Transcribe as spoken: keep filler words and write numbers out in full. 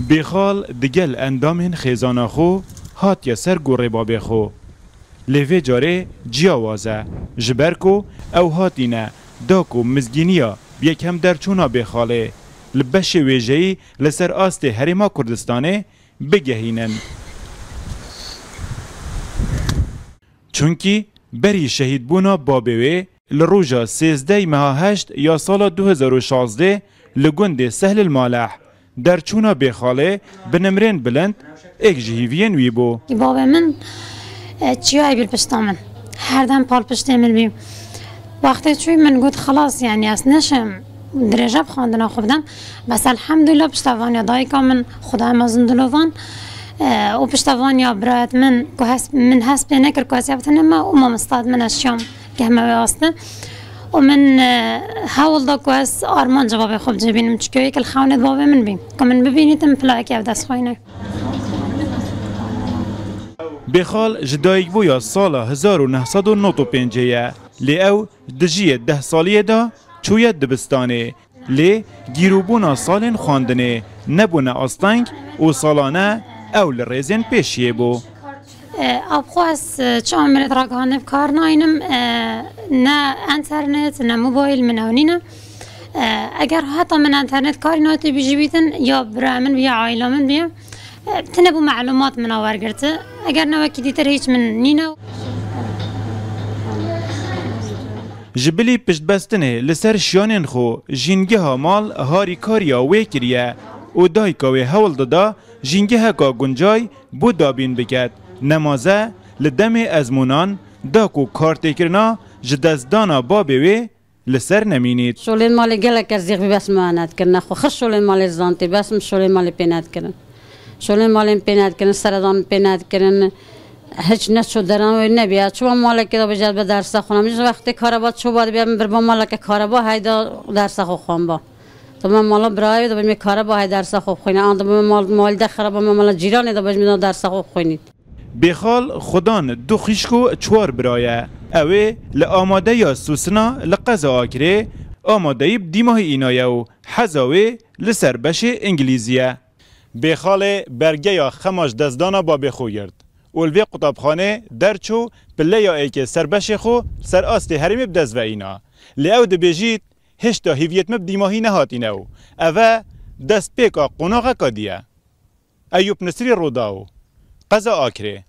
Bêxal digel endamên xêzana xwe hatiye ser gorê babê xwe. Lê vê carê ciyawaz e, ji ber ku ew hatîne da ku mizgîniya bi yekem derçûna Bêxalê li beşê wêjeyî li ser astê Herêma Kurdistanê bigehînin. Çunkî berî şehîdbûna babê wê li roja sêzdeh meha heşt ya sala du hezar û şazdeh li gundê Sehlil Maleh derçûna Bêxalê bi nimrên bilind êk ji hîviyên wî bû. Bavê min, e, çiyayê bî li pişta min. Her dem pal piştê min bî. Wextê çûyî min got, "Xilas, yanî ez neşim dirêje bi xwendina xwe bidim." Bes elhamdulillah piştevaniya dayika min, Xuda mezin dilovan, e, û piştevaniya birayet min ku hes-, min hest pê nekir ku ez ya bitinime û mamostayet min ez şiyam gehme wê astê. Û min, e, hewl da ku ez armanca babê xwe bicêbînim, çikê yek li xewnê bavê min bî. Ku min bibînîtim, pilayekî ev dest xweyne. Bêxal ji dayikbûya sala hezar û neh sed û nod û pêncê ye, lê ew di jiyê deh saliyê de çûye dibistanê. Lê gîrûbûna salên xwendinê nebûne asteng û salane ew li rêzên pêşiyê bû. E, Abxwe ez, e, çi ameliyat ragihandin bi kar naynim, e, ne enternet, ne mobayl min ew nîne. E, eger heta min enternet karî nayê tê bijîbîtin, ya bira min bî, ya aîla min bî. E, tine bû melumat min a wergirti. Eger ne wekî dîtir hîç min nîne. Ji bilî piştbestinê li ser şiyanên xwe jîngeha mal harîkariya wê kiriye û dayika wê hewl dida jîngeheka guncay bo dabîn biket. Nemaze li demê ezmûnan da ku kartêkirina ji destdana babê wê li ser nemînît. Şolên malê gelek erzîx bî, bes min ene dikirine xwe. Xir şolên malê zantî, bes min şolên malê pê nedikirin. Şolên malê min pê nedikirin, seredan min pê nedikirin. Hiç neço deran wê nebiya. Çima malekê de bêje ez be dersa xwe nam. Ji wextê kareba çoba dibiya min birba maleke kareba heyda dersa xwe xwamba. Dibime mala birayê wê, dibime kareba hey dersa xwe bixwîne. An dibime mal, malî de xeraba me mala cîranê de bêje min dersa xwe bixwînî. Bêxal xwedan du xwişk û çar bira ye. Ew ê li amadeya Sûsina li qeza Akirê amadeyî bi dîmahî îna ye û heza wê li ser beşê îngilîzî ye. Bêxalê bergeya xema ji destdana babê xwe girt û li vê qutabxanê derçû, pileya êkê ser beşê xwe ser astê herêmê bi dest ve îna. Lê ew dibêjît, hêşta hîviyêt me bi dîmahî nehatîne û ev e destpêka qonaxeka dî ye. Eyûp Nisrî, Rûdaw, qeza Akrê.